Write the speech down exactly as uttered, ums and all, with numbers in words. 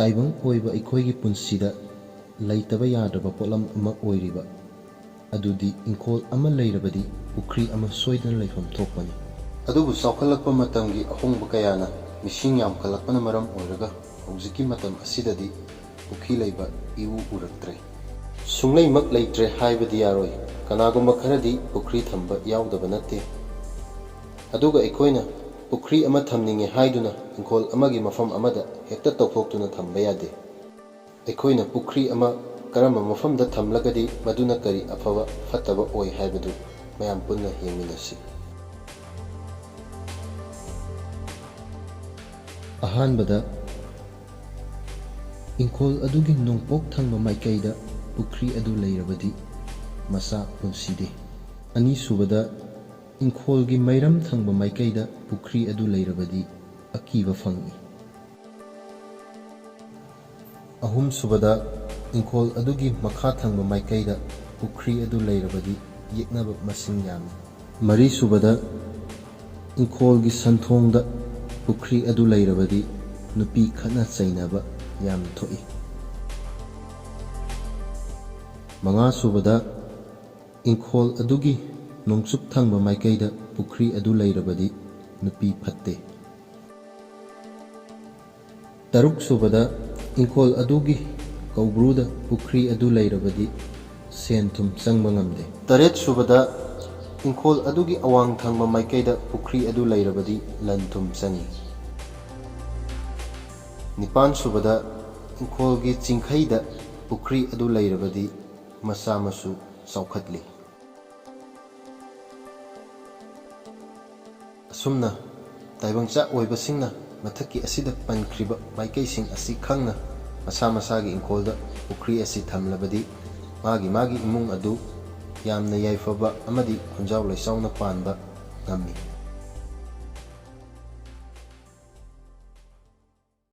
ꯇꯥꯏꯕꯪ ꯑꯣꯏꯕ ꯑꯩꯈꯣꯏꯒꯤ ꯄꯨꯟꯁꯤꯗ ꯂꯩꯇꯕ ꯌꯥꯗ꯭ꯔꯕ ꯄꯣꯠꯂꯝ ꯑꯃ ꯑꯣꯏꯔꯤꯕ ꯑꯗꯨꯗꯤ ꯏꯪꯈꯣꯜ ꯑꯃ ꯂꯩꯔꯕꯗꯤ ꯄꯨꯈ꯭ꯔꯤ ꯑꯃ ꯁꯣꯏꯗꯅ ꯂꯩꯐꯝ ꯊꯣꯛꯄꯅꯤ꯫ ꯑꯗꯨꯕꯨ ꯆꯥꯎꯈꯠꯂꯛꯄ ꯃꯇꯝꯒꯤ ꯑꯍꯣꯡꯕ ꯀꯌꯥꯅ ꯃꯤꯁꯤꯡ ꯌꯥꯝꯈꯠꯂꯛꯄꯅ ꯃꯔꯝ ꯑꯣꯏꯔꯒ ꯍꯧꯖꯤꯛꯀꯤ ꯃꯇꯝ ꯑꯁꯤꯗꯗꯤ ꯄꯨꯈ꯭ꯔꯤ ꯂꯩꯕ ꯏꯎ ꯎꯔꯛꯇ꯭ꯔꯦ꯫ ꯁꯨꯡꯂꯩꯃꯛ ꯂꯩꯇ꯭ꯔꯦ ꯍꯥꯏꯕꯗꯤ ꯌꯥꯔꯣꯏ꯫ ꯀꯅꯥꯒꯨꯝꯕ ꯈꯔꯗꯤ ꯄꯨꯈ꯭ꯔꯤ ꯊꯝꯕ ꯌꯥꯎꯗꯕ ꯅꯠꯇꯦ꯫ ꯑꯗꯨꯒ ꯑꯩꯈꯣꯏꯅ ꯄꯨꯈ꯭ꯔꯤ ꯑꯃ ꯊꯝꯅꯤꯡꯉꯦ ꯍꯥꯏꯗꯨꯅ ꯏꯪꯈꯣꯜ ꯑꯃꯒꯤ ꯃꯐꯝ ꯑꯃꯗ ꯍꯦꯛꯇ ꯇꯧꯊꯣꯛꯇꯨꯅ ꯊꯝꯕ ꯌꯥꯗꯦ꯫ ꯑꯩꯈꯣꯏꯅ ꯄꯨꯈ꯭ꯔꯤ ꯑꯃ ꯀꯔꯝꯕ ꯃꯐꯝꯗ ꯊꯝꯂꯒꯗꯤ ꯃꯗꯨꯅ ꯀꯔꯤ ꯑꯐꯕ ꯐꯠꯇꯕ ꯑꯣꯏ ꯍꯥꯏꯕꯗꯨ ꯃꯌꯥꯝ ꯄꯨꯟꯅ ꯌꯦꯡꯃꯤꯟꯅꯁꯤ꯫ ꯑꯍꯥꯟꯕꯗ, ꯏꯪꯈꯣꯜ ꯑꯗꯨꯒꯤ ꯅꯣꯡꯄꯣꯛ ꯊꯪꯕ ꯃꯥꯏꯀꯩꯗ ꯄꯨꯈ꯭ꯔꯤ ꯑꯗꯨ ꯂꯩꯔꯕꯗꯤ ꯃꯆꯥ ꯄꯨꯟꯁꯤꯗꯦ꯫ ꯑꯅꯤꯁꯨꯕꯗ, ꯏꯪꯈꯣꯜꯒꯤ ꯃꯩꯔꯝ ꯊꯪꯕ ꯃꯥꯏꯀꯩꯗ ꯄꯨꯈ꯭ꯔꯤ ꯑꯗꯨ ꯂꯩꯔꯕꯗꯤ ꯑꯀꯤꯕ ꯐꯪꯏ꯫ ꯑꯍꯨꯝꯁꯨꯕꯗ, ꯏꯪꯈꯣꯜ ꯑꯗꯨꯒꯤ ꯃꯈꯥ ꯊꯪꯕ ꯃꯥꯏꯀꯩꯗ ꯄꯨꯈ꯭ꯔꯤ ꯑꯗꯨ ꯂꯩꯔꯕꯗꯤ ꯌꯦꯛꯅꯕ ꯃꯁꯤꯡ ꯌꯥꯝꯃꯤ꯫ ꯃꯔꯤꯁꯨꯕꯗ, ꯏꯪꯈꯣꯜꯒꯤ ꯁꯟꯊꯣꯡꯗ ꯄꯨꯈ꯭ꯔꯤ ꯑꯗꯨ ꯂꯩꯔꯕꯗꯤ ꯅꯨꯄꯤ ꯈꯠꯅ ꯆꯩꯅꯕ ꯌꯥꯝꯅ ꯊꯣꯛꯏ꯫ ꯃꯉꯥꯁꯨꯕꯗ, ꯏꯪꯈꯣꯜ ꯑꯗꯨꯒꯤ ꯅꯣꯡꯆꯨꯞ ꯊꯪꯕ ꯃꯥꯏꯀꯩꯗ ꯄꯨꯈ꯭ꯔꯤ ꯑꯗꯨ ꯂꯩꯔꯕꯗꯤ ꯅꯨꯄꯤ ꯐꯠꯇꯦ꯫ ꯇꯔꯨꯛꯁꯨꯕꯗ, ꯏꯪꯈꯣꯜ ꯑꯗꯨꯒꯤ ꯀꯧꯕ꯭ꯔꯨꯗ ꯄꯨꯈ꯭ꯔꯤ ꯑꯗꯨ ꯂꯩꯔꯕꯗꯤ ꯁꯦꯟ ꯊꯨꯝ ꯆꯪꯕ ꯉꯝꯗꯦ꯫ ꯇꯔꯦꯠꯁꯨꯕꯗ, ꯏꯪꯈꯣꯜ ꯑꯗꯨꯒꯤ ꯑꯋꯥꯡ ꯊꯪꯕ ꯃꯥꯏꯀꯩꯗ ꯄꯨꯈ꯭ꯔꯤ ꯑꯗꯨ ꯂꯩꯔꯕꯗꯤ ꯂꯟ ꯊꯨꯝ ꯆꯪꯏ꯫ ꯅꯤꯄꯥꯟꯁꯨꯕꯗ, ꯏꯪꯈꯣꯜꯒꯤ ꯆꯤꯡꯈꯩꯗ ꯄꯨꯈ꯭ꯔꯤ ꯑꯗꯨ ꯂꯩꯔꯕꯗꯤ ꯃꯆꯥ ꯃꯁꯨ ꯆꯥꯎꯈꯠꯂꯤ꯫ ꯑꯁꯨꯝꯅ ꯇꯥꯏꯕꯪꯆꯥ ꯑꯣꯏꯕꯁꯤꯡꯅ ꯃꯊꯛꯀꯤ ꯑꯁꯤꯗ ꯄꯟꯈ꯭ꯔꯤꯕ ꯃꯥꯏꯀꯩꯁꯤꯡ ꯑꯁꯤ ꯈꯪꯅ ꯃꯁꯥ ꯃꯁꯥꯒꯤ ꯏꯪꯈꯣꯜꯗ ꯄꯨꯈ꯭ꯔꯤ ꯑꯁꯤ ꯊꯝꯂꯕꯗꯤ ꯃꯥꯒꯤ ꯃꯥꯒꯤ ꯏꯃꯨꯡ ꯑꯗꯨ ꯌꯥꯝꯅ ꯌꯥꯏꯐꯕ ꯑꯃꯗꯤ ꯈꯨꯟꯖꯥꯎ ꯂꯩꯆꯥꯎꯅ ꯄꯥꯟꯕ ꯉꯝꯃꯤ꯫